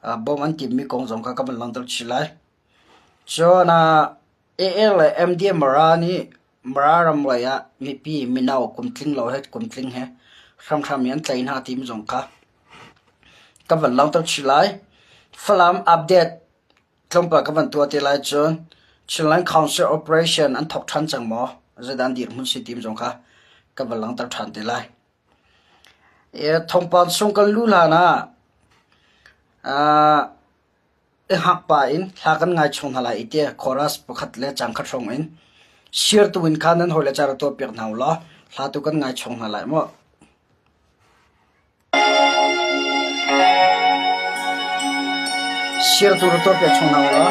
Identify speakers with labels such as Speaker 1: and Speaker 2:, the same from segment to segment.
Speaker 1: Bawmh an timmi kong zong kha ka van langhter chih lai. Cun AA le MD Mara nih Mara ram lei ah mipi mino kum tling lo he kum tling he hramhram in an tlaih hna timi zong kha ka van langhter chih lai. Falam update tlawmpal ka van tuah te lai cun Chinland Council operation an thawk ṭhan cang maw? Zeidah an dirhmun si timi zong kha ka van langhter ṭhan te lai. Thawngpang chung kan luh hlan ah i hngak pah in hla kan ngai chung hna lai i tiah chorus pakhat le caang khat hrawng in sirtu in khan nan hawile ca rak tuahpiak hna u law hla tu kan ngai chung hna lai mu. Sirtu rak tuahpiak chung hna u law.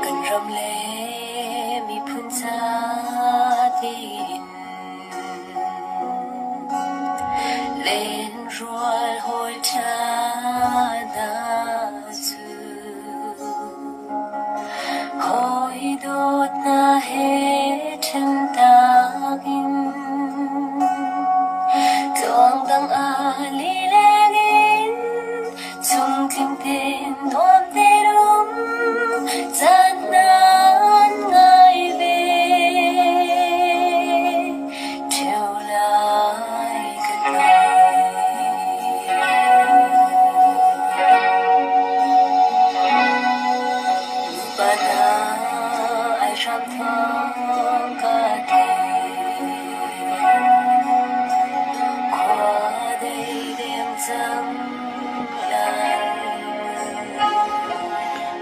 Speaker 2: Kan ram le miphun ca tiin Lenrual hawi ṭha hna cu hawi dawt hna he ṭhentak in tluang dang ah lileng in chungtling tein nuam tein um caan nan ngai ve. Ṭheo lai ka thei. Nupa hna ai hram thawng ka thei. Khua dei deng cang lai.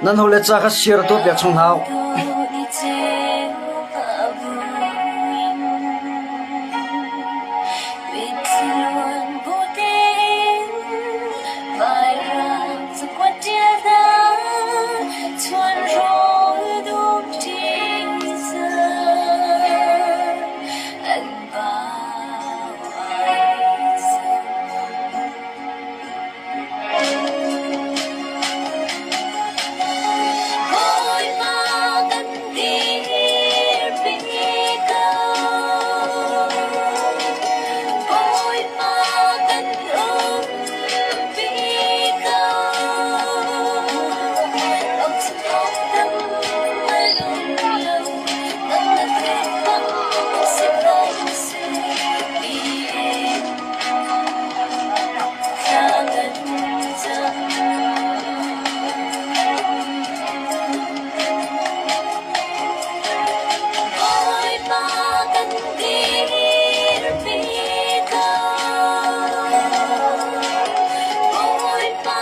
Speaker 1: Nan hawile ca kha share tuahpiak chung hau.
Speaker 2: Bawipa kan dirpi ko. Bawipa kan umpi ko. Awk dang a lung lo, nang na theih bang si ko seh. Thla kan cam. Bawipa kan dirpi ko. Bawipa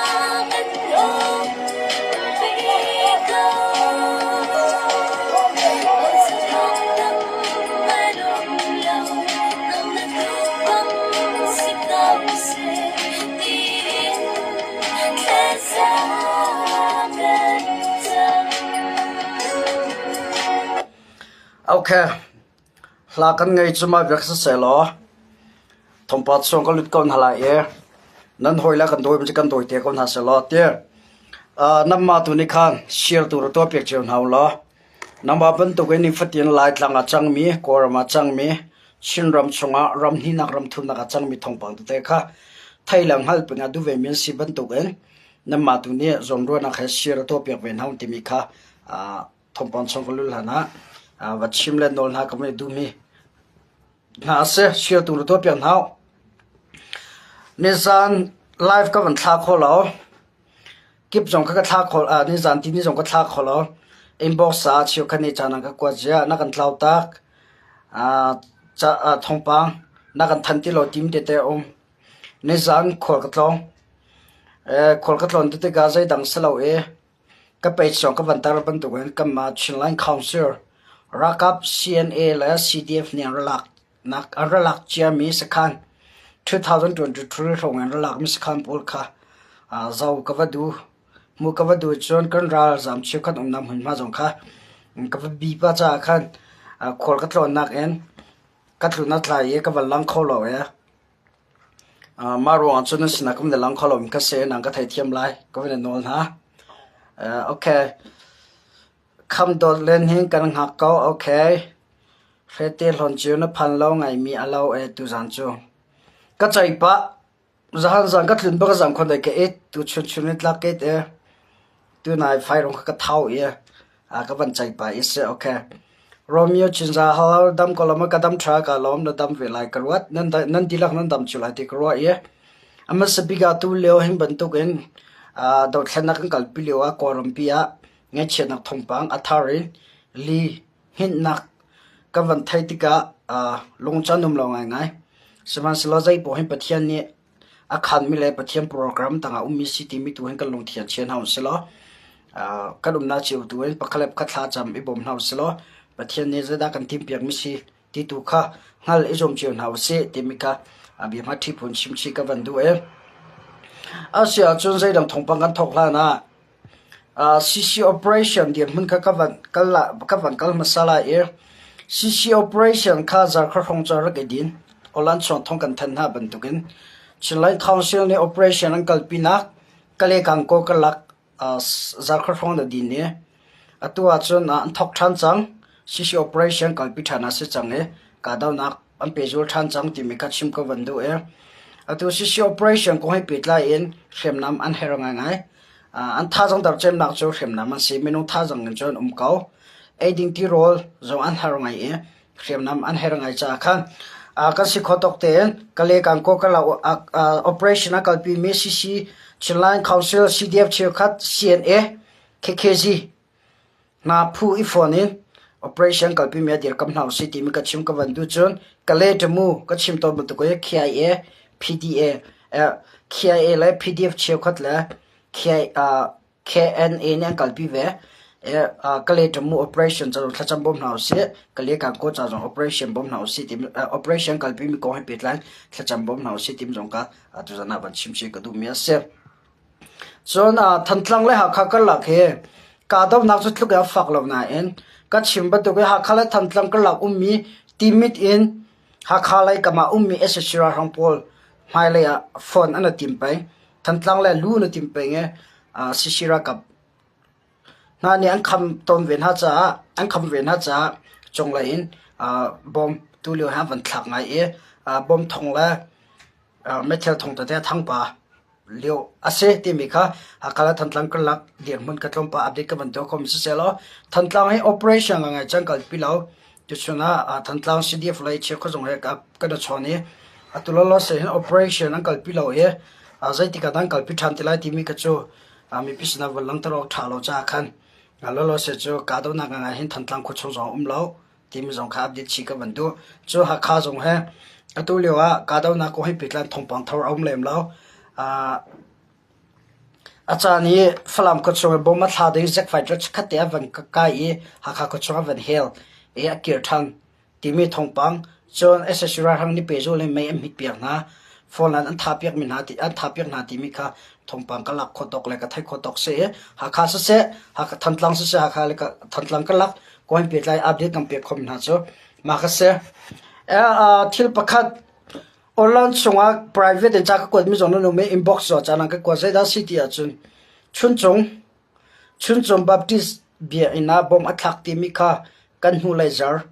Speaker 2: kan umpi ko.
Speaker 1: Okay. Hla kan ngei cu ma biak siseh law thawngpang chung ka lut ko hna lai i nan hawi le kan dawi kan dawi te ko hna seh law ti nanmah tu nih khan share tu ra tuahpiak cio hna u law Nangmah bantukin nifatin Laitlang ah cangmi, Kawlram ah cangmi, Chinram chungah ram hnihnak ram thumnak ah cangmi thawngpang tete kha thei le hngalh ping ah duh vemi an si bantukin nanmah tu nih zawnruahnak he share a tuahpiak ve hna timi kha thawngpang chung ka lul hlan ah va chim le nawl hna ka van i duhmi hna a si. Share tu na tuahpiak hna u. Nizan live ka van thla kho lo. Kip zong kha ka thla kho nizan tini zong ka thla kho lo. Inbox ah cheukhat nih ca nan ka kuat ziah na kan tlau tak. Ca thawngpang na kan thanh ti lo tim tete a um. Nizan khual ka tlawng. Khual ka tlawn tikah zeidang si lo i ka page zong ka van tar bantukin kanmah Chinland Council ralkap CNA le CDF nih an ra lak nak an ra lak ciami sakhan 2023 hrawng in ra lakmi sakhan pawl kha zo ka va duh. Hmuh ka va duh cun kan ralzaam cheukhat umnak hmunhma zong kha ka va bi pah caah khan khual ka tlawnnak in ka tlun a tlai i ka van lang kho lo i mah ruangah cun nan sinah ka van i lang kho lomi kha si nang ka theithiam lai ka van i nawl hna. Okay. Kham dawt len hin kan hngak ko. Okay. Hrete hlawn cio na phan lo ngaimi a lo e tuzaan cu. Ka ceih pah. Zahan zan ka tlun bak zan khon dai ka it tu chun chun in tlak it e tu nai fai rong kha ka thau i a ka van chai pa i se okay. Romeo Chinza hal dam ko lama ka dam tha ka lom na dam ve lai ka ruat nan nan tilak nan dam chu lai ti ka ruah i ama sabiga tu leo hin bantuk in dothlennak kan kalpi lio ah Kawlrampi ah ngaihchiatnak thawngpang a thar in li hninhnak kan van theih tikah lungcan um lo ngaingai. Sihmanhsehlaw zei paoh hin Pathian nih a khanmi le Pathian program tangah ummi si timi tu hin kan lungthian chia hna usih law kan umnak cio tu in pakhat le pakhat thlacam i bawm hna usih law Pathian nih zeidah kan timhpiakmi si ti tu kha hngal i zuam cio hna usih timi kha bia hmaṭhi phun chimchih ka van duh i a si ahcun zeidang thawngpang kan thawk hlan ah CC operation dirhmun kha ka van kal ka van kal hmasa lai i CC operation kha zarkha hrawng cu rak i din. Aw-lan chuang thawng kan thanh hna bantukin Chinland Council nih operation an kalpinak Kale-Gangaw karlak zarkha hrawng na din i atu ahcun an thawk ṭhan cang. CC operation kalpi ṭhan a si cang i kahdohnak an pehzul ṭhan cang timi kha chim ka van duh i atu CC operation kong he pehtlai in hriamnam an herh ngaingai. An thazaang darcemnak cu hriamnam an si. Minung thazaang in cun an um ko. Eiding tirawl zong an har ngai i hriamnam an herh ngai caah khan kan si kho tawk tein Kale Gangaw Kala operation a kalpimi CC Chinland Council CDF cheukhat CNA KKG hna phu i fawn in operation kalpimi a dirkamh hna usih timi ka chim ka van duh cun Kale Tamu ka chim tawn bantuk i KIA PDA KIA le PDF cheukhat le KNA nih an kalpi ve. Kale Tamu operation ca zong thlacam bawm hna usih. Kale Gangaw ca zong operation bawm hna usih timi operation kalpi mi kong he pehtlai thlacam bawm hna usih timi zong kha tuzan ah van chim chih ka duhmi a si. Cun Thantlang le Hakha karlak hi kahdohnak cu tluk in a fak lo nain ka chim bantuk in Hakha le Thantlang karlak ummi Timit in Hakha lei kam ah ummi sac ralhrang pawl hmailei ah phone an i tim peng. Thantlang le lu an i tim peng i sac ralkap hna nih an kham tawn ve hna caah an kham ve hna caah cunglei in bom tulio he an van thlak ngai i bom thong le meithal thong tete a thang pah. lio a si timi kha Hakha le Thantlang karlak dirhmun ka tlawmpal update ka van tuah khomi sisehlaw Thantlang hi operation ngai cang kalpi lo tuchun ah Thantlang CDF lei cheukhat zong he kan i chawn i atu lawlaw se hin operation an kalpi lo i zeitik ah dah an kalpi ṭhan ti lai timi kha cu mipi sinah van langhter awk ṭha lo caah khan lawlaw se cu kahdohnak ngai hin Thantlang khuachung zong a um lo. Timi zong kha update chih ka van duh. Cu Hakha zong he atu lio ah kahdohnak kong he pehtlai thawngpang thar a um lem lo. A caan i Falam khuachung i bom a thla ding Zack fighter chikkhat te a van kai i Hakha khuachung a van hel i a kir ṭhan timi thawngpang cun sac ralhrang nih pehzul in mei an hmit piak hna. Phone an thah piak mi hna an thah piak hna timi kha thawngpang ka lak khawh tawk le ka theih khawh tawk si i Hakha siseh Hakha Thantlang siseh Hakha le Thantlang ka lak kawn pehtlai update kan pek khawh mi hna cu mah kha si. Thil pakhat online chungah private in ca ka kuat mi zong nan um i inbox zaw caan ah ka kuat zeidah si ti ahcun Chuncung Chuncung Baptist biakinn ah bom a thlak timi kha kan hnulei zar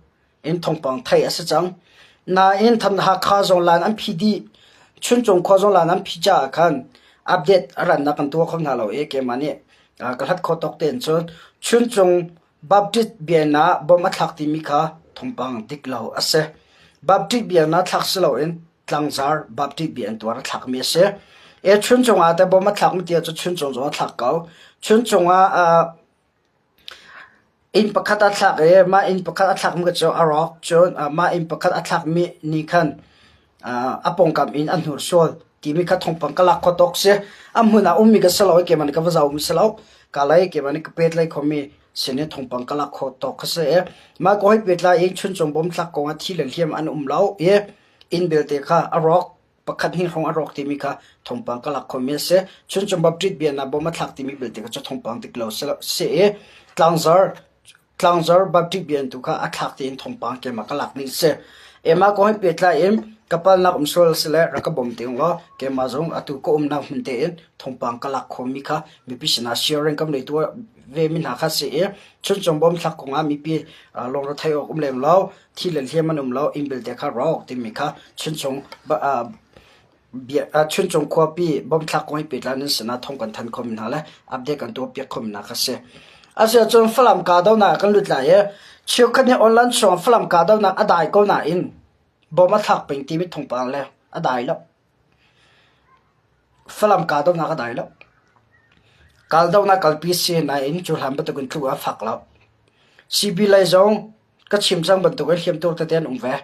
Speaker 1: in thawngpang theih a si cang. Nain Hakha zong lan an phi dih. Chuncung khua zong lan an phi caah khan update a rannak kan tuah kho hna lo i keimah nih ka hlat khawh tawk tein cun Chuncung Baptist biakinn ah bom a thlak timi kha thawngpang dik lo a si. Baptist biakinn ah thlak si loin Tlangzar Baptist biakinn tuar a thlakmi a si. E Chuncung ah teh bom a thlakmi ti ahcun Chuncung zong a thlak ko. Chuncung ah Inn pakhat a thlak i mah inn pakhat a thlakmi cu a rawk. Cun mah inn pakhat a thlakmi nih khan a pawngkam inn a hnursual timi kha thawngpang ka lak khawh tawk si. A hmun ah ummi ka si lo i keimah nih ka va zohmi si lo. Ka lei keimah nih ka pet lei khomi sin in thawngpang ka lak khawh tawk kha si i mah kong he pehtlai in Chuncung bomthlak kong ah thi le hliam an um lo i inn belte kha a rawk. Pakhat hnih hrawng a rawk timi kha thawngpang ka lak khomi a si. Chuncung Baptist biaknak bawm a thlak timi belte kha cu thawngpang dik lo si i Tlangzar Tlangzar Baptist biakinn tu kha a thlak tiin thawngpang keimah ka lak ning a si. Emma kong he pehtlai in ka palnak um sual a si le rak ka bawm te ung law keimah zong atu ka umnak hmun tein thawngpang ka lak khomi kha mipi sinah sharing kam lei tuah ve mi hna kha si i Chuncung bawm thlak kongah mipi lungretheih awk um lem lo. Thi le hliam an um lo, inn belte kha rawk timi kha Chuncung. Chuncung khuapi bomthlak kong hi pehtlai nan sinah thawng kan thanh khomi hna le update kan tuahpiak khomi hna kha si. Asiahcun Falam kahdohnak ah kan lut lai i cheukhat nih online chung Falam kahdohnak a dai ko nain bom a thlak peng timi thawngpang le a dai lo. Falam kahdohnak a dai lo. Kahdohnak kalpi si nain cu hlan bantukin tluk a fak lo. CB lei zong ka chim cang bantukin hliamtuar tete an um ve.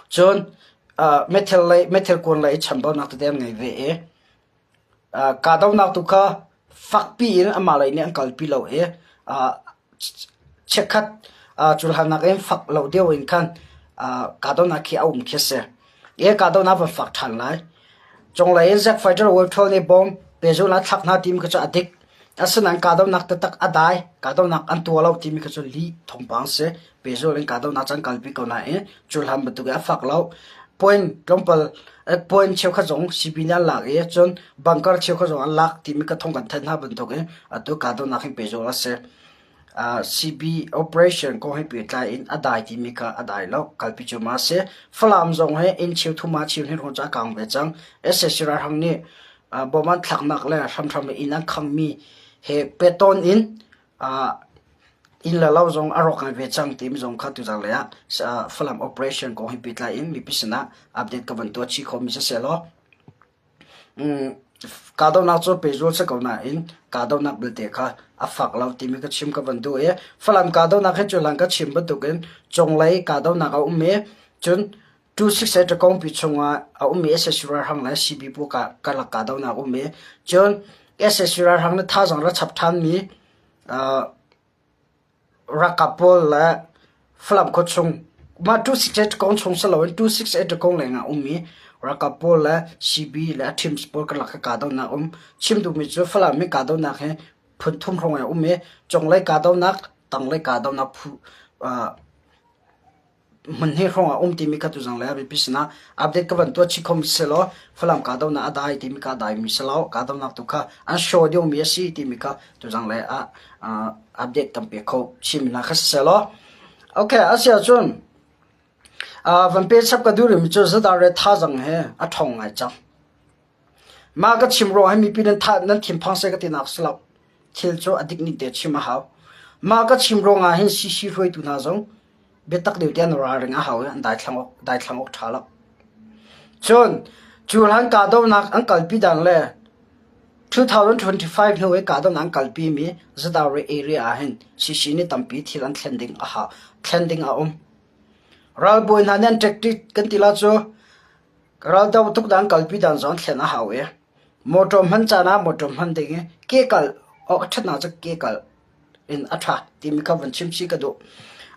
Speaker 1: Cun meithal lei meithal kuan lei i chambaunak tete an ngei ve i kahdohnak tu kha fakpi in amah lei nih an kalpi lo i chikkhat culhlannak in fak lo deuh in khan kahdohnak khi a um khi a si. I kahdohnak van fak ṭhan lai. Cunglei in Zack Fighter World Tour nih bom pehzulh ah thlak hna timi kha cu a dik. Asinain kahdohnak taktak a dai, kahdohnak an tuah lo timi kha cu lih thawngpang si. Pehzulh in kahdohnak caan kalpi ko nain cuhlan bantuk in a fak lo. Point tlawmpal point cheukhat zong CB nih an lak i cun bunker cheukhat zong an lak timi ka thawng kan theih hna bantuk in atu kahdohnak hi pehzulh a si. CB operation kong he pehtlai in a dai timi kha a dai lo. Kalpi cu ma si. Falam zong he inn cheu thum ah cheu hnih hrawng cu a kang ve cang. SAC ralhrang nih bom an thlaknak le hramhram in inn an khangmi he pehtawn in inn le lo zong a rawk ngai ve cang timi zong kha tuzang lei ah Falam operation kong he pehtlai in mipi sinah update ka van tuah chih khomi siseh law Kahdohnak cu pehzul si ko nain kahdohnak belte kha a fak lo timi ka chim ka van duh i Falam kahdohnak hi cuhlan ka chim bantukin cunglei kahdohnak a um i cun 268 Ṭakawngpi chungah a ummi sac ralhrang le CB pawl karlak kahdohnak a um i cun sac ralhrang nih thazaang ra chap ṭhanmi Ralkap pawl le Falam khuachung mah 268 kong chung si loin 268 kong leng ah ummi ralkap pawl le CB le a teams pawl karlak hi kahdohnak um. Chim duhmi cu Falam hi kahdohnak hi phun thum hrawng ah um i cunglei kahdohnak, tanglei kahdohnak phu hmun hi hrawng ah um timi kha tuzang le mipi sinah update ka van tuah chih kho selaw Falam kahdohnak a dai timi kha a daimi si lo kahdohnak tu kha an show deuhmi a si timi kha tuzang le ah update kan pe kho chinmi hna kha si selaw okay a si ahcun van pe chap ka duh rihmi cu zadar le thazang he a ṭhawng ngai cang Mah ka chim ruang hi mipi nan thah nan thinphang seh ka ti nak si lo. Thil cu a dik ning te chim a hau. Mah ka chim ruang ah hin CC hruaitu hna zong biatak deuh te an ralring a hau i an daithlang awk daithlang awk ṭha lo. Cun cu hlan kahdohnak an kalpi dan le 2025 hnu i kahdohnak an kalpi mi Zadawri area ah hin CC nih tampi thil an thlen ding a hau thlen ding a um. Ralbawi hna nih an tactic kan ti la cu Raldoh tuk dan kalpi dan zong thlen a hau i mawṭaw hman caan ah mawṭaw hman ding i ke kal awk a ṭhatnak cu ke kal in a ṭha timi kha vun chim chih ka duh.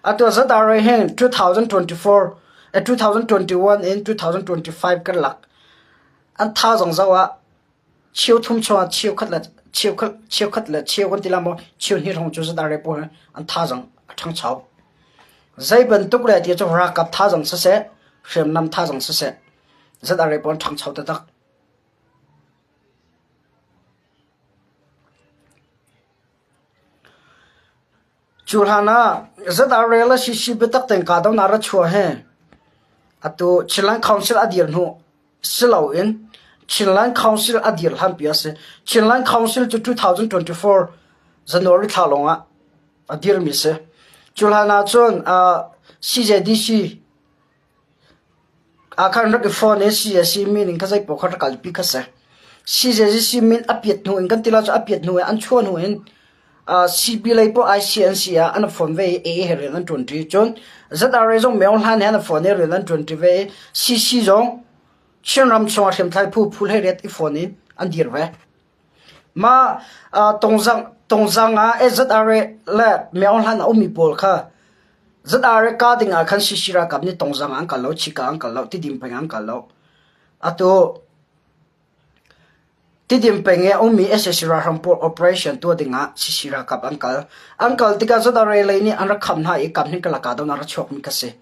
Speaker 1: Atu ZRA hin 2024, 2021 in 2025 karlak an thazaang zoh ah cheu thum chungah cheukhat le cheukhat cheukhat le cheu kan ti la maw cheu hnih hrawng cu ZRA pawl an thazaang a ṭhangcho. Zei bantuk le ti cu ralkap thazaang siseh, hriamnam thazaang siseh, ZRA pawl an ṭhangcho taktak. Cu hlan ah ZRA le CC biatak tein kahdohnak ra chuah hi atu Chinland Council a dir hnu si loin Chinland Council a dir hlanpi a si. Chinland Council cu 2024 January thla lawng ah a dirmi si. Cu hlan ah cun CJDC ah khan rak i phone i CAC min in kha zei paoh kha rak kalpi kha si. CJDC min a piat hnu in kan ti lai cu a piat hnu in an chuah hnu in CB lei poh ICNC ah an phone ve i AA he rian an ṭuanṭi. Cun ZRA zong Myo Hlan he an phone i rian an ṭuanṭi ve i CC zong Chinram chungah hriamtlai phu phu hlei riat i phone in an dir ve. Mah tungzang ah ZRA le Myo Hlan a ummi pawl kha ZRA ka ding ah khan CC ralkap nih tungzang ah an kal lo, Chika an kal lo, Tidim peng ah an kal lo. Atu Tidim peng i a ummi sac ralhrang pawl operation tuah ding ah CC ralkap an kal. An kal tikah ZRA lei nih an rak kham hna i kam hin kalak kahdohnak rak chuakmi kha si.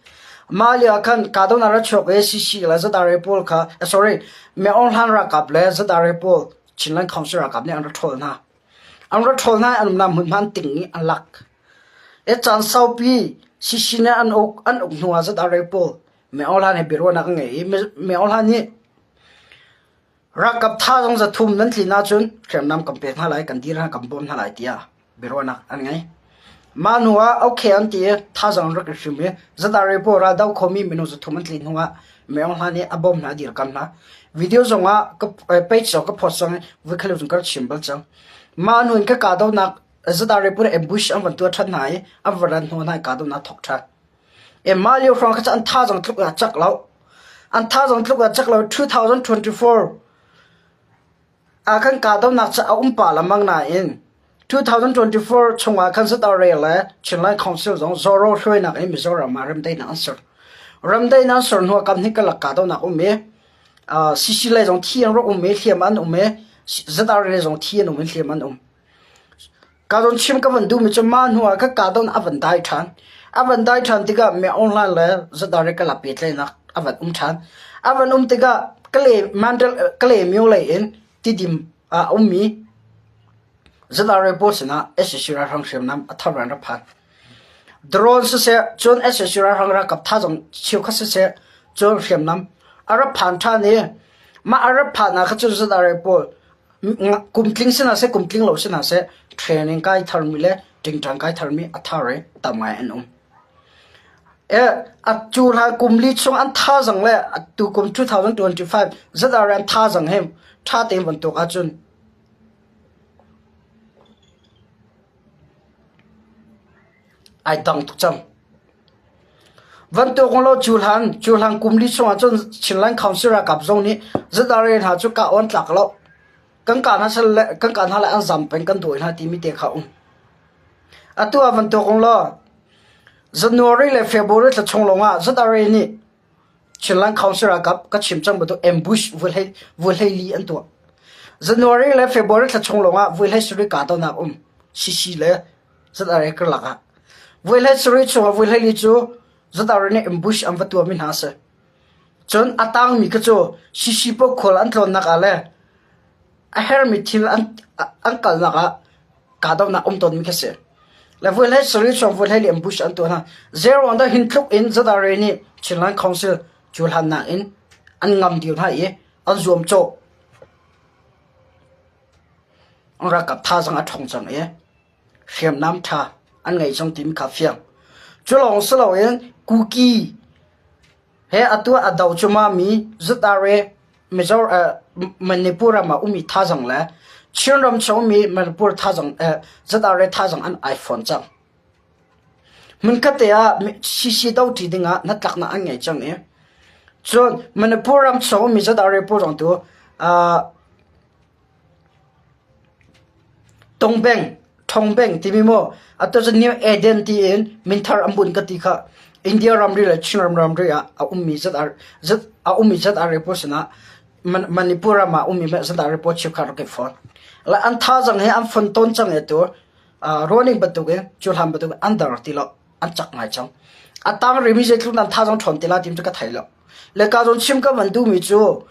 Speaker 1: Mah lio ah khan kahdohnak rak chuak i CC le ZRA pawl kha sorry Myo Aung Hlan ralkap le ZRA pawl Chinland Council ralkap nih an rak ṭhawl hna. An rak ṭhawl hna i an umnak hmunhma an ting i an lak. I caan saupi CC nih an uk an uk hnu ah ZRA pawl Myo Aung Hlan he biaruahnak an ngei i Myo Aung Hlan nih. Ralkap tha zong 300 nan tlin ahcun hriamnam kan pek hna lai, kan dir hna, kan bawm hna lai tiah biaruahnak an ngei. Mah hnu ah okay an ti i thazaang an rak i hrim i ZRA pawl ral do khomi minung 300 an tlin hnu ah Maung Hla nih a bawm hna, a dirkamh hna. Video zong ah ka page zong ka post cang i voikhat zong ka rak chim bal cang. Mah hnu in ka kahdohnak ZRA pawl ambush an van tuah ṭhan hna i an va ran hnu hna i kahdohnak thawk ṭhan. E mah lio hrawng kha cu an thazaang tluk ah cak lo. An thazaang tluk ah cak lo 2024 ah khan kahdohnak cu a um pah lengmang nain 2024 chungah khan ZRA le Chinland Council zong Zoro hruainak in Mizoram ah remdaihnak an ser. Remdaihnak an ser hnu ah kam hnih karlak kahdohnak um i CC lei zong thi an rak um i hliam an um i ZRA lei zong thi an um i hliam an um. Ka zawn chim ka van duhmi cu mah hnu ah ka kahdohnak a van dai ṭhan. A van dai ṭhan tikah mi online le ZRA ka lak pehtlaihnak a van um ṭhan. A van um tikah Kale Mandal Kalaymyo lei in Tidim ah a ummi ZRA pawl sinah sac ralhrang hriamnam a thar an rak phan. Drone siseh, cun sac ralhrang ralkap thazaang cheukhat siseh, cun hriamnam a rak phan ṭhan i mah a rak phan ah khan cun ZRA pawl Kum tling si hna seh, kum tling lo si hna seh, training kai tharmi le ṭingṭang kai tharmi a thar i tam ngai an um. Atu hlan kum li chung an thazaang le atu kum 2025 ZR an thazaang he ṭha tein van tuak ahcun ai dang tuk cang. Van tuak law cu hlan, cu hlan kum li chung ahcun Chinland Council ralkap zong nih ZRA hna cu kah awn tlak lo. Kan kah hna sal le kan kah hna le an zam peng kan dawi hna timi te kha um. Atu ah van tuak law January le February thla chung lawng ah ZRA nih Chinland Council ralkap ka chim cang bantuk ambush vuhlei li an tuah. January le February thla chung lawng ah vuhlei sarih kahdohnak um CC le ZRA karlak ah. Vuhlei sarih chung ah vuhlei li cu ZRA nih ambush an va tuahmi hna a si. Cun a tangmi kha cu CC pawl khual an tlawnnak ah le a hermi thil an, an kalnak ah kahdohnak um tawnmi kha si. Le vuhlei sarih chung vuhlei li ambush an tuah hna. Zeiruang dah hin tluk in ZRA nih Chinland Council cu hlannak in an ngam dir hna i an zuamcawh. An ralkap thazaang a ṭhawng cang i hriamnam ṭha an ngei cang timi kha fiang. Cu lawng si loin Kuki he atu a do cumami ZRA Mizo Manipur ram ah ummi thazaang le Chinram chung ummi Manipur thazaang ZRA thazaang an ai fawn cang. Hmunkhat te ah CC doṭi dingah hnatlaknak an ngei cang i cun Manipur ram chung ummi ZRA pawl zong tu Tongbeng, Ṭhongbeng timi maw atu cu New Eden tiin minthar an bunh ka ti kha India ramri le Chinram ramri ah a ummi a ummi ZRA pawl sinah Manipur ram ah ummi ZRA pawl cheukhat rak i fon. Le an thazaang he an fon tawn cang i atu ruahning bantukin cuhlan bantukin an dar ti lo an cak ngai cang. A tang rimi zeitluk an thazaang ṭhawn ti lai ti cu ka thei lo. Le ka zawn chim ka van duhmi cu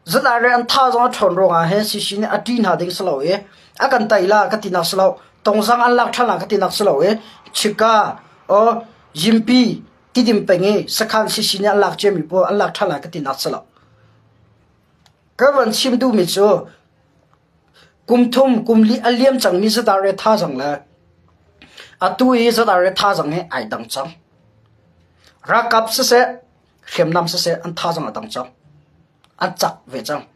Speaker 1: ZRA an thazaang a ṭhawn ruangah hin CC nih a ṭih hna ding si lo i a kan tei la ka tinak si lo tongzang an lak ṭhan la ka tinak si lo i Chika or Yimpi Tidim peng i sakhan CC nih an lak ciami pawl an lak ṭhan la ka tinak si lo. Ka van chim duhmi cu kum thum kum li a liam cangmi ZRA thazaang le atu i ZRA thazaang hi ai dang cang. Ralkap siseh hriamnam siseh an thazaang a dang cang. An cak ve cang.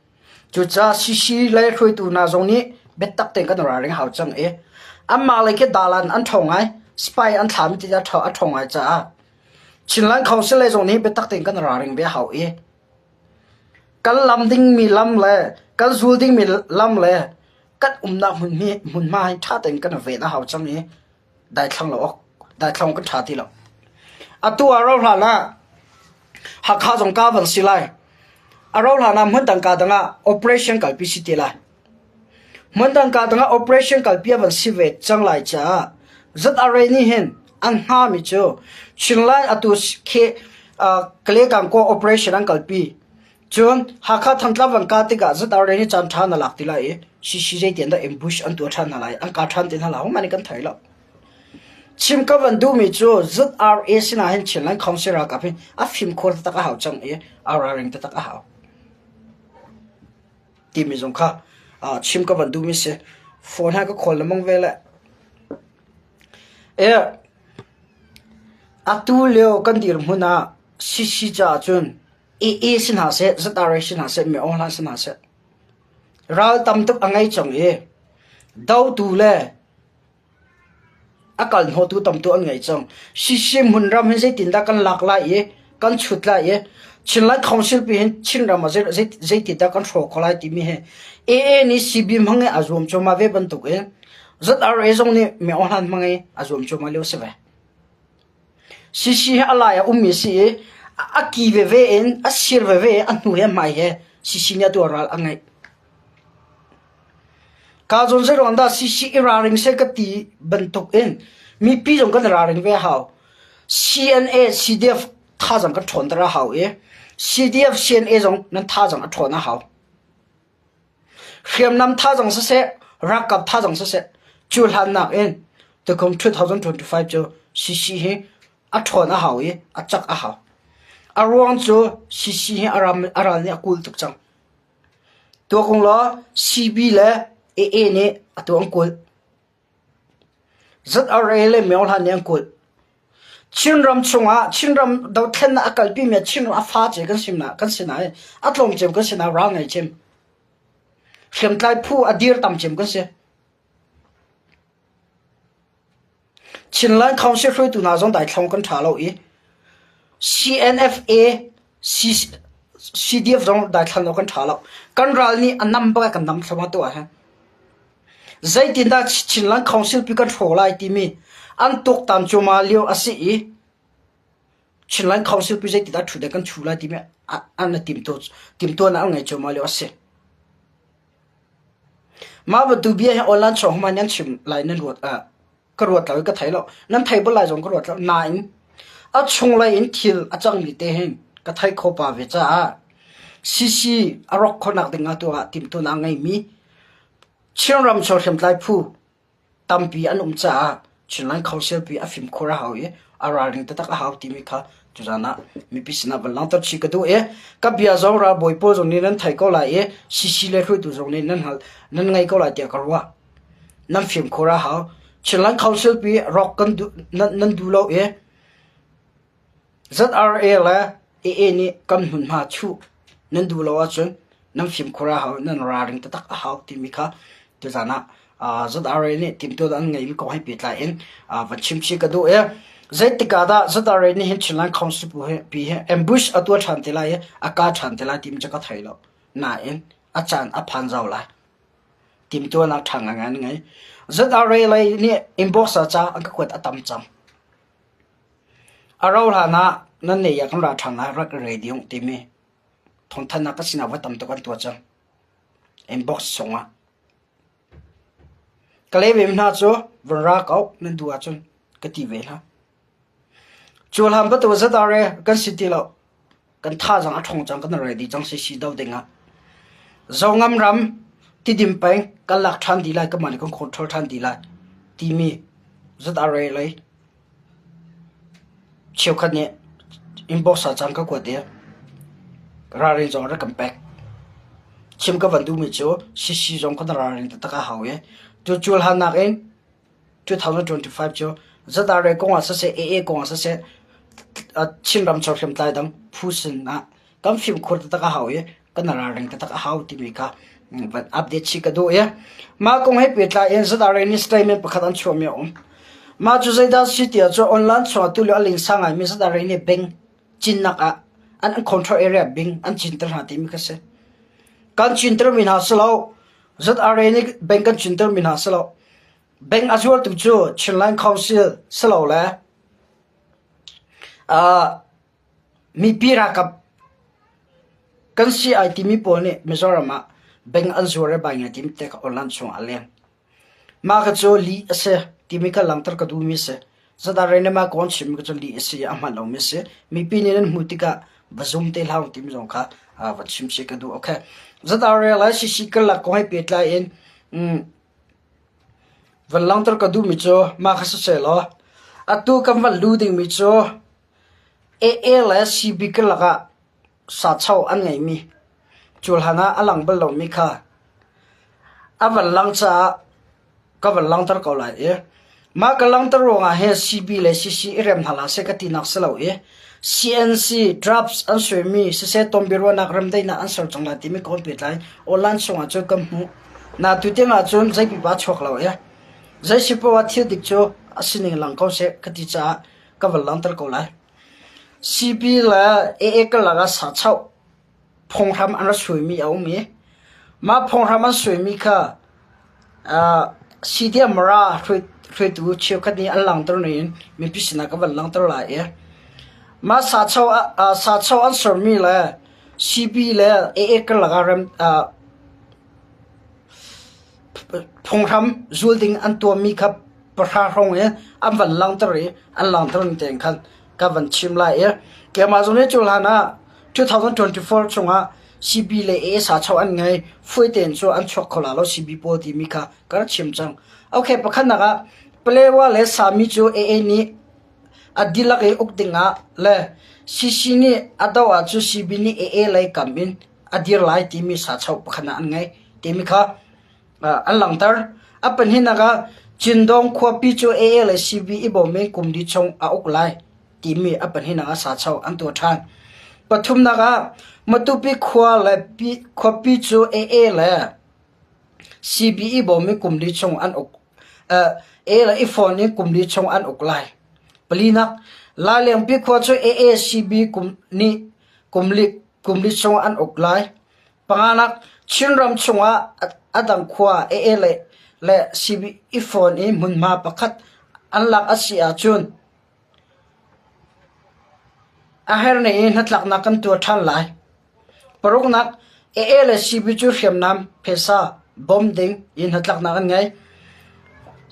Speaker 1: Cucaah CC lei hruaitu hna zong nih biatak tein kan ralring hau cang i anmah lei khi dalan an ṭhawng ngai, spy an thlami ti a ṭhawng ngai caah Chinland Council lei zong nih biatak tein kan ralring ve hau i kan lam dingmi lam le kan zul dingmi lam le kan umnak hmunhma hi ṭha tein kan ven a hau cang i daithlang lo awk daithlang kan ṭha ti lo. Atu ah ro hlan ah Hakha zong ka van si lai. A ro hlan ah hmun dang ka dang ah operation kalpi si te lai. Hmun dang ka dang ah operation kalpi a van si ve cang lai caah ZRA nih hin an hngami cu Chinland atu khi Kale ko operation an kalpi. Cun Hakha Thantlang van ka tikah ZRA nih caan ṭha na lak ti lai i CC zeitian dah ambush an tuah ṭhan hna lai, an ka ṭhan te hna lai, hohmanh nih kan thei lo. Chim ka van duhmi cu ZRA sinah hin Chinland Council ralkap hi a fimkhur taktak a hau cang i a ralring taktak a hau. timi zong kha chim ka van duhmi si. Phone ha ka call lengmang ve le. E atu lio kan dirhmun ah CC caah cun AA si hna seh, ZRA si hna seh, Myo Hla si hna seh, ral tam tuk a ngei cang i dotu le A kal hnawhtu tamtu an ngei cang. CC hmunram hi zeitindah kan lak lai i kan chut lai i Chinland Council pi hin Chinram ah zeitindah kan hrawk kho lai timi hi AA nih CB hmang i a zuam cuahmah ve bantuk in ZRA zong nih Myo Hlan hmang i a zuam cuahmah lio si ve. CC hi a lai a ummi si i a ki veve in a sir veve in a hnu he a hmai he CC nih atu ral a ngeih. Ka zawn zeiruang dah CC i ralring seh ka ti bantuk in mipi zong kan i ralring ve a hau. CNA, CDF thazaang kan ṭhawnter a hau i CDF, CNA zong nan thazaang a ṭhawn a hau. Hriamnam thazaang siseh, ralkap thazaang siseh, cu hlannak in tukum 2025 cu CC hi a ṭhawn a hau i a cak a hau. A ruang cu CC hi a ram a ral nih a kul tuk cang. Tuak ung law CB le AA nih atu an kulh. ZRA le Myo Hlan nih an kulh. Chinram chungah Chinram dothlennak a kalpimi ah Chinram a fa ce kan si na kan si na i a tlawm cem kan si na ral ngei cem. Hriamtlai phu a dir tam cem kan si. Chinland Council hruaitu hna zong daithlang kan ṭha lo i CNFA CDF zong daithlang lo kan ṭha lo. Kan ral nih a nam bak kan nam thluahmah tu ahhin. Zeitindah Chinland Council pi kan hrawh lai timi an tuaktan cuahmah lio a si i Chinland Council pi zeitindah ṭhu ding kan ṭhu lai timi an timtuahnak an ngei cuahmah lio a si. Mah bantuk bia hi online chung hmanh nan chim lai nan ruat ah ka ruat lo i ka thei lo. Nan thei bal lai zong ka ruat lo. Nain a chunglei in thil a cangmi te hin ka thei kho pa ve caah CC a rawk khawhnak ding ah tu ah timhtuahnak a ngeimi Chinram chung hriamtlai phu tampi an um caah Chinland Council pi a fimkhur a hau i a ralring taktak a hau timi kha tuzan ah mipi sinah van langhter chih ka duh i ka bia zong ralbawi pawl zong nih nan thei ko lai i CC le hruaitu zong nih nan hngal nan ngei ko lai tiah ka ruah. Nan fimkhur a hau. Chinland Council pi rawk kan duh nan, nan duh lo i ZRA le AA nih kan hmunhma chuh nan duh lo ahcun nan fimkhur a hau, nan ralring taktak a hau timi kha tuzan ah ZRA nih timhtuahnak an ngeimi kong he pehtlai in van chim chih ka duh i zeitik ah dah ZRA nih hin Chinland Council pi hi ambush a tuah ṭhan te lai i a kah ṭhan te lai timi cu ka thei lo. Nain a caan a phan zau lai. Timhtuahnak ṭha ngaingai an ngei. ZRA lei nih inbox ah ca an ka kuat a tam cang. A rauh hlan ah nan nei ah kan ra ṭhan lai rak i ready uh timi thawngthanhnak ka sinah voi tam tuk an tuah cang. Inbox chungah. Ka leh ve hna cu van ra ko nan duh ahcun ka ti ve hna. Cu hlan bantuk zatare kan si ti lo. Kan thazaang a ṭhawng cang kan ready cang si si do ding ah. Zongam ram Tidim peng kan lak ṭhan dih lai kanmah nih kan control ṭhan dih lai timi zatare lei cheukhat nih inbox ah caan ka kuat i ralrin zong rak kan pek. Chim ka van duhmi cu CC zong kan ralrin taktak a hau i cu hlan nakin 2025 cu ZRA kong ah siseh, AA kong ah siseh, Chinram chung hriamtlai dang phu sin ah kan fimkhur taktak a hau i kan ralring taktak a hau timi kha van update chih ka duh i mah kong he pehtlai in ZRA nih statement pakhat an chuahmi a um. Mah cu zeidah si tiah cu online chungah tulio a linsa ngaimi ZRA nih bank cinnak ah an control area bing an cinter hna timi kha si. Kan cintermi hna si lo. ZRA nih bank kan cintermi hna si lo. Bank a zuartu cu Chinland Council si lo le uh, Mipi ralkap kan si ai timi pawl nih Mizoram ah bank an zuar i bai ngai timi te kha online chungah a leng. Mah kha cu lih a si timi kha langhter ka duhmi a si. Zadar nih mah kong chimmi kha cu lih a si i a hman lomi a si. Mipi nih nan hmuh tikah va zum te hlah u timi zong kha va chim si ka duh. Okay. Zadar le CC karlak kong he pehtlai in van langhter ka duhmi cu mah kha siseh law atu kan van lu dingmi cu AA le CB karlak ah sacho an ngeimi. Cu hlan ah a lang bal lomi kha a van lang caah ka van langhter ko lai i mah ka langhter ruangah hin CB le CC i rem hna hlah seh ka tinak si lo i CNC drafts an suaimi siseh tonbiaruahnak remdaihnak an ser cang lai timi ka hun pehtlai online chungah cun kan hmuh. Na tu tiang ahcun zei pipa a chuak lo i zei si poah ah thil dik cu a sining lang ko seh ka ti caah ka van langhter ko lai. CB le AA karlak ah sachoh phunghram an rak suaimi a um i mah phunghram an suaimi kha CDM Mara hruaitu cheukhat nih an langhter nain mipi sinah ka van langhter lai i mah sacho an sermi le CB le AA karlak ah rem phunghram zul ding an tuahmi kha pahra hrawng i an van langhter i an langhter ning tein khan ka van chim lai i keimah zong nih cu hlan ah 2024 chungah CB le AA sacho an ngei fuai tein cu an chuak kho la lo CB pawl timi kha ka rak chim cang. Okay, pakhatnak ah Palewa le Sami cu AA nih a dihlak i uk dingah le CC nih a doh ahcun CB nih AA lei kam in a dir lai timi sacho pakhat ah an ngei timi kha an langhter. A pahnihnak ah Cindawng khuapi cu AA le CB i bawm in kum li chung a uk lai timi a pahnihnak ah sacho an tuah ṭhan. Pathumnak ah Matupi khua le khuapi cu AA le CB i bawm in kum li chung an uk AA le i fawn in kum li chung an uk lai. Palinak Lailengpi khua cu AA CB kum nih kum li kum li chung an uk lai. Panganak, Chinram chungah a dang khua AA le le CB i fawn i hmunhma pakhat an lak a si ahcun a herning i hnatlaknak kan tuah ṭhan lai. Paruknak, AA le CB cu hriamnam phaisa bawm ding in hnatlaknak an ngei.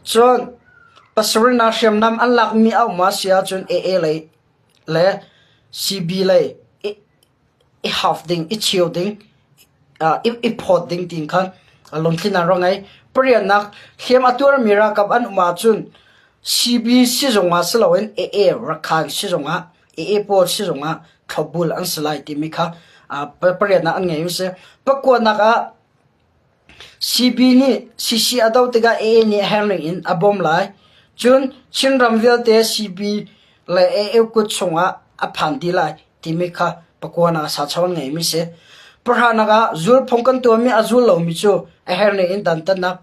Speaker 1: Cun pasarihnak hriamnam an lakmi a um a si ahcun AA lei le CB lei i half ding, i cheu ding, i phawt ding tiin khan lungthin an rak ngei. Pariatnak, hliam a tuarmi ralkap an um ahcun CB sizung ah si loin AA Rakhan sizung ah AA pawl sizung ah thlopbul an si lai timi kha pariatnak an ngei a si. Pakuatnak ah CB nih CC a doh tikah AA nih a herning in a bawm lai. Cun Chinram vialte CB le AA kut chungah a phan dih lai timi kha pakuanak ah sacho an ngeimi si. Pahranak ah zulphung kan tuahmi a zul lomi cu a herning in dantatnak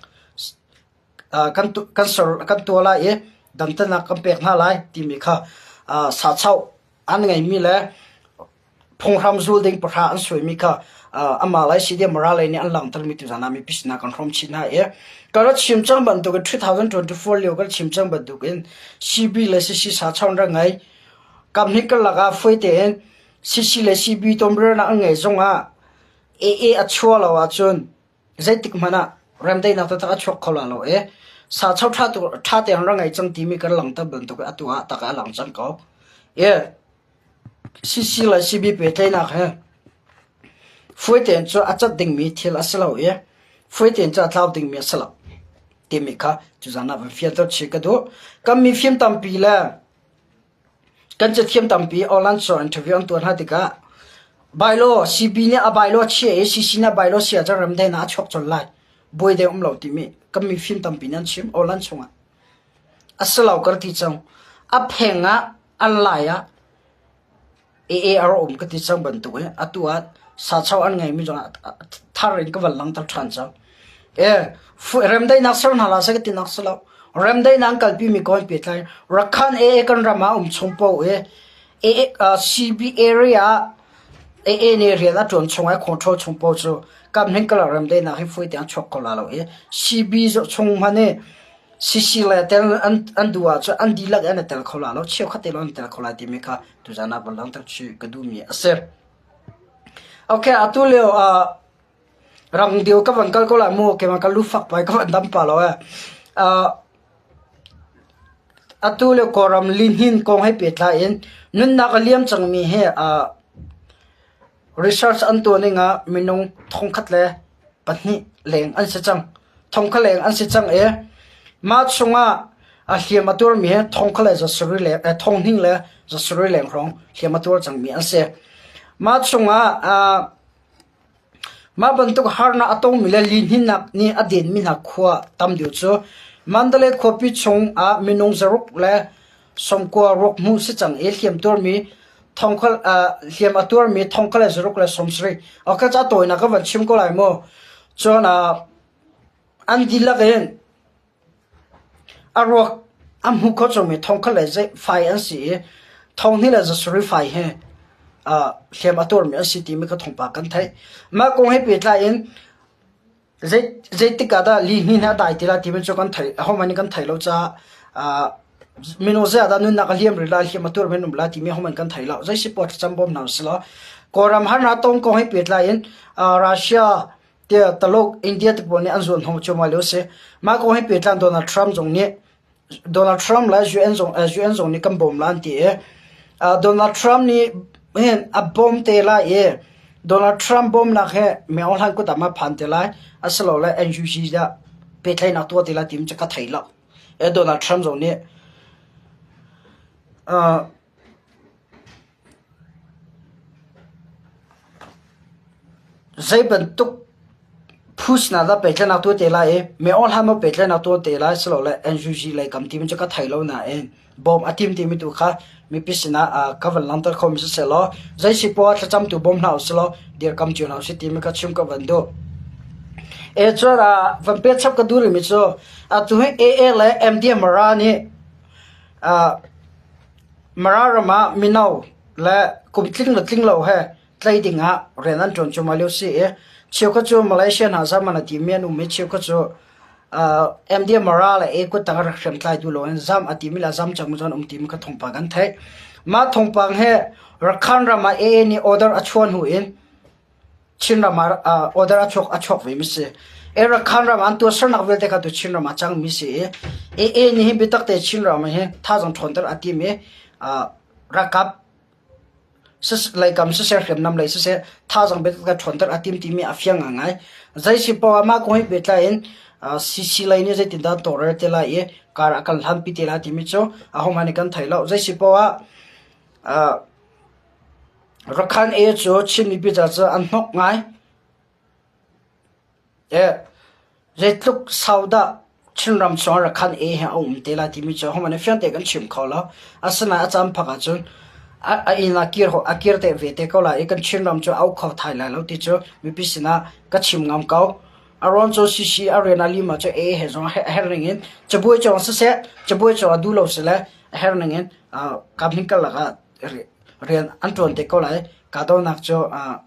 Speaker 1: kan kan ser kan tuah lai i dantatnak kan pek hna lai timi kha sacho an ngeimi le phunghram zul ding pahra an suaimi kha amah lai si mara lei nih an langhtermi tuzan ah mipi sinah kan hrawm chin hna i ka rak chim cang bantukin 2024 lio kan chim cang bantukin CB le CC sa chawn ra ngai kam hnih karlak ah foi tein CC le CB tomrirnak an ngei zongah AA a chua lo ahcun zeitik hmanh ah remdaihnak taktak a chuak kho la lo i sa cho ṭha tu ṭha tein ra ngei cang timi kan langhter bantuk atu ah tak a lang cang ko. I CC le CB pehtlaihnak hi fawi tein cu a cat dingmi thil a si lo i fawi tein cu a tlau dingmi a si lo timi kha tuzan ah van fianter chih ka duh. Kan mifim tampi le kan cathiam tampi online sur interview an tuah hna tikah bylaw CB nih a bylaw chia i CC nih a bylaw chia cun remdaihnak a chuak colh lai. Buai deuh um lo timi kan mifim tampi nih an chim online chungah. A si lo ka ti cang. A pheng ah an lai ah AA a rak um ka ti cang bantuk in atu ah sacho an ngeimi zong thar in ka van langhter ṭhan cang. E, remdaihnak ser hna la seh ka ti nak si lo. Remdaihnak an kalpimi ko an pehtlai. Rakhan AA kan ram ah um chung paoh i AA, CB area ah AA nih rian a ṭuan chung i control chung paoh cu kam hning kala remdaihnak hi fawi tiang chuak kho la lo i CB chung hmanh i CC le tel an an duh ahcun an dihlak in an i tel kho la lo, cheukhat te lawng an i tel kho lai timi kha tuzan ah van langhter chih ka duhmi a si. Okay, atu lio ah rang dio ka van kal ko lai mu, keimah ka lu fak pai ka van dam pa lo eh. Uh, atu lio Kawlram lihnin kong he pehtlai in nunnak a liam cangmi hi uh, Research an tuah ning ah minung thongkhat le pahnih leng an si cang. Thongkhat leng an si cang i mah chungah a hliam a tuarmi hi thongkhat le zasarih leng eh, thonghnih le zasarih leng hrawng hliam a tuar cangmi an si. Mah chungah uh, Mah bantuk harnak a tongmi le lihninnak nih a denmi hna khua tam deuh cu Mandalay khuapi chung ah minung zaruk le 90 ruak hmuh si cang i hliamtuarmi hliam a tuarmi thongkhat le zaruk le 70. Okay, ca tawinak ka van chim ko lai mu. Cun an dihlak in A ruak a hmu kho cangmi thongkhat le fai an si i thonghnih le zasarih fai he hliam a tuarmi an si timi kha thawngpang kan theih. Mah kong he pehtlai in zeitik ah dah lihnin hi a dai ti lai timi cu kan theih, ahohmanh nih kan theih lo caah minung zei ah dah nunnak a liam rih lai, hliam a tuarmi an um lai timi ahohmanh kan thei lo. Zei si poah thlacam bawm hna usih law Kawlram harnak tong kong he pehtlai in Russia tiah Taluk, India te pawl nih an zuan hnawh cuahmah lio a si. Mah kong he pehtlai Donald Trump zong nih Donald Trump le UN zong UN zong nih kan bawm la an ti i Donald Trump nih hin a bawm te lai i Donald Trump bawmnak he Min Aung Hlaing kut ah ma phan te lai asilole NUG dah pehtlaihnak tuah te lai timi cu ka thei lo. Donald Trump zong nih Zeibantuk phu sinah dah pehtlaihnak tuah te lai i mei-aw hlan maw pehtlaihnak tuah te lai silole NUG lei kam timi cu ka thei lo nain bawm a tim timi tu kha mipi sinah ka van langhter khomi siseh law zei si poah thlacamtu bawm hna usih law dirkam cio hna usih timi kha chim ka van duh. E cun van pek chap ka duh rihmi cu atu hi AA le MDMRA nih Mara ram ah mino le kum tling le tling lo he tlei ding ah rian an ṭuan cuahmah lio si i cheukhat cu Malaysia hna zaman a timi an um i cheukhat cu MD Mara le A kuttang a rak hriamtlai duh loin zam a timi le zam cang cu an um timi kha thawngpang kan theih. Mah thawngpang he Rakhine ram ah AA nih order a chuah hnu in Chinram ah order a chuak a chuak ve mi si. Rakhine ram an tuahsernak vialte kha tu Chinram ah cang mi si i AA nih hin biatak te Chinram hi thazaang ṭhawnter a tim i ralkap leikam siseh hriamnam lei siseh thazaang biatak te ṭhawnter a tim timi a fiang ngaingai. Zei si poah mah kong he pehtlai in CC lei nih zeitindah tawlrel te lai i kar a kan hlanpi te lai timi cu ahohmanh nih kan thei lo. Zei si poah Rakhine A cu Chin mipi ca cu an hnok ngai. Zeitluk sau dah Chinram chungah Rakhine A hi a um te lai timi cu ahohmanh nih fiang tein kan chim kho lo. Asinain a caan phak ahcun a inn ah kir a kir te ve te ko lai i kan Chinram cu a uk kho thai lai lo ti cu mipi sinah ka chim ngam ko. A rawn cu CC a rian a lim ahcun A he zong a herh ning in cabuai cawng siseh, cabuai cawng a duh lo sile a herh ning in kam karlak ah rian an ṭuan te ko lai. Kahdohnak cu a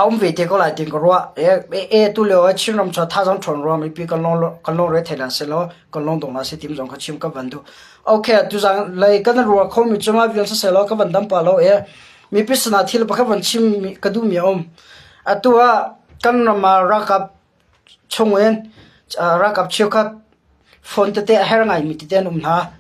Speaker 1: um ve te ko lai tiin ka ruah. E tu lio ah Chinram cu thazaang ṭhawn ruang mipi kan lungre thei hlah sehlaw kan lungdong hlah seh timi zong kha chim ka van duh. Okay, tuzaan lei kan ruah khomi cu mah vial siseh law ka van dam pah lo i mipi sinah thil pakhat van chim ka duhmi a um. Atu ah kan ram ah ralkap chungin ralkap cheukhat phone tete a her ngaimi tete an um hna.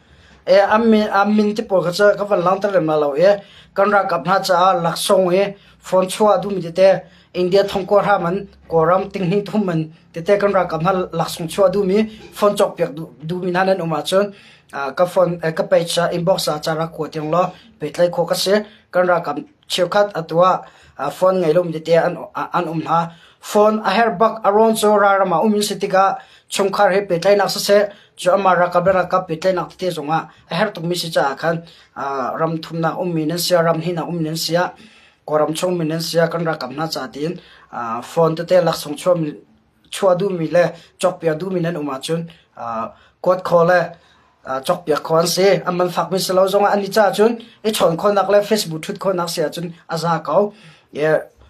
Speaker 1: E an min te pawl kha cu ka van langhter lem la lo i kan ralkap hna caah laksawng i phone chuah duhmi tete India thongkua hram an Kawlram tinghnih thum an tete kan ralkap hna laksawng chuah duhmi phone cawkpiak duhmi hna nan um ahcun ka phone ka page ah inbox ah ca rak kua tiang law pehtlaih khawh ka si. Kan ralkap cheukhat atu ah phone ngei lomi tete an um hna. Phone a herh bak a rawn cu ralram ah um in si tikah chungkhar he pehtlaihnak siseh, cu amah ralkap le ralkap pehtlaihnak tete zongah a herh tukmi si caah khan ram thumnak ummi nan si ah, ram hnihnak ummi nan si ah, Kawlram chungmi nan si ah kan ralkap hna ca tiin phone tete laksawng chuah duhmi le cawkpiak duhmi nan um ahcun kuat khawh le cawkpiak khawh an si. An man fakmi si lo zongah an i caah cun i chawn khawhnak le Facebook ṭhut khawhnak si ahcun a za ko.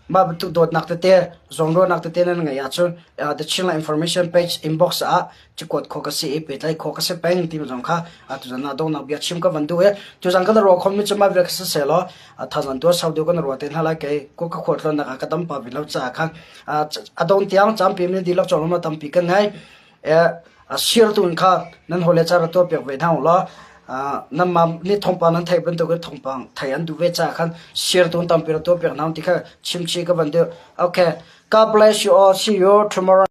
Speaker 1: Mah bantuk dawtnak tete, zawnruahnak tete nan ngeih ahcun The Chinland Information page inbox ah cikuat khawh ka si i pehtlaih khawh ka si peng timi zong kha tuzan ah donghnak bia chim ka van duh i tuzan kan ruah khomi cu mah vial kha siseh law thazan tuah sau deuh kan ruah te hna lai kei ko ka khualtlawnnak ah ka dam pa ve lo caah khan a dong tiang campi min dihlak cawlawm tampi kan ngei. Sirtu in kha nan hawile ca ra tuahpiak ve hna u law nanmah nih thawngpang nan theih bantukin thawngpang theih an duh ve caah khan sirtu in tampi ra tuahpiak hna u ti kha chimchih ka van duh. Okay. God bless you all. See you tomorrow.